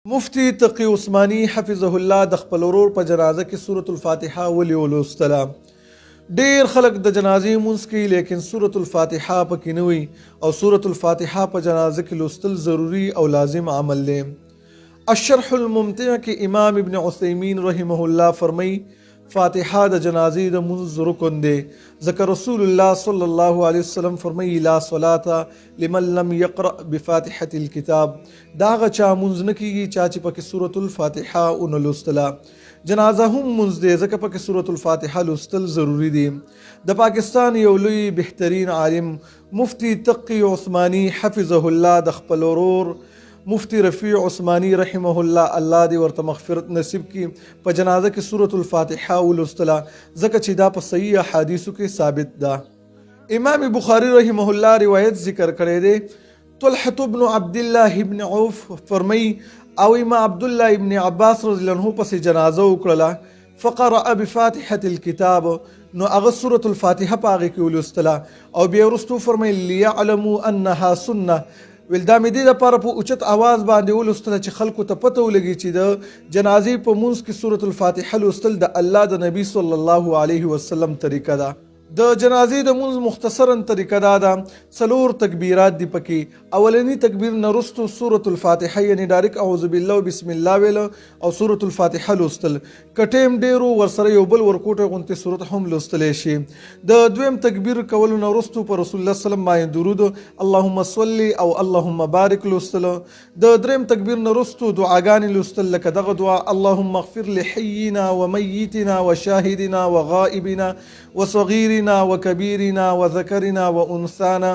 مفتي تقي عثماني حفظه الله د خپل ورور په جنازه کې سورة الفاتحه ولې ولوستله؟ ډېر خلک د جنازې لمونځ کوي لیکن سورة الفاتحه پکې نه وي او سورة الفاتحه په جنازه کې لوستل ضروري او لازم عمل دی. الشرح الممتع کې امام ابن عثیمین رحمه الله فرمایي فاتحه د جنازې د مونځ رکن دی ځکه رسول الله صلی الله علیه وسلم فرمایي لا صلاة لمن لم يقرأ بفاتحة الكتاب دا هغه چا مونځ نه کیږي چا چې پکې سورة الفاتحه ونه لوستله. جنازه هم مونځ دی ځکه پکې سورة الفاتحه لوستل ضروري دي. د پاکستان یو لوی بهترین عالم مفتي تقي عثماني حفظه الله د خپل ورور مفتي رفیع عثماني رحمه الله، الله دې ورته مغفرت نصیب کړي، په جنازه کې سورة الفاتحه ولوستله ځکه چې دا په صحیح احادیثو کې ثابت ده. امام بخاري رحمه الله روایت ذکر کړی دی، طلحة بن عبدالله بن عوف فرمایي، او ما عبدالله ابن عباس رضی الله عنه پسې جنازه وکړله، فقرأ بفاتحة الكتاب، نو هغه سورة الفاتحه په هغې کې ولوستله او بیا وروسته وفرمایل، ليعلموا انها سنة، ویل دا مې دې لپاره په اوچت اواز باندې ولوستله چې خلکو ته پته ولګي چې د جنازې په مونځ کې سورة الفاتحه لوستل د الله د نبي صلی الله علیه وسلم طریقه ده. د جنازې د مونځ مختصراً طریقه دا ده، څلور تکبیرات دي پکې، اولني تکبیر نه وروسته سورة الفاتحه یعنی ډایرک اعوذ بالله او بسم الله ویل او سورة الفاتحه لوستل، که ټیم ډیر وو ورسره یو بل ورکوټی غونتې سورت هم لوستلی شي. د دویم تکبیر کولو نه وروسته په رسول الله صلعم باندې درود، اللهم صل او اللهم بارک لوستل. د دریم تکبیر نه وروسته دعاګانې لوستل لکه دغه دعا، اللهم اغفر لحینا ومیتنا وشاهدنا وغائبنا وصغیرنا وکبیرنا وذکرنا وانثانا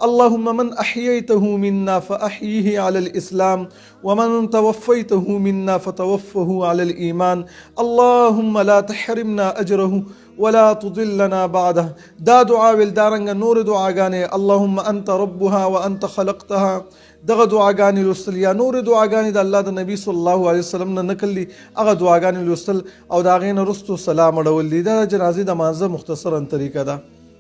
اللهم من احییته منا فاحیه علی الاسلام ومن توفیته منا فتوفه علی الايمان اللهم لا تحرمنا اجره ولا تضلنا بعده. دا دعا ویل، دارنګ نور دعاګانې، اللهم انت ربها وانت خلقتها، دغه دعاګانې لوستل یا نور دعاګانې د الله د نبی صلی الله علیه وسلم نه نقل دي، هغه دعاګانې لوستل او د هغې نه وروسته سلام اړول دي. دا د جنازې د مانځه مختصرا طریقه ده.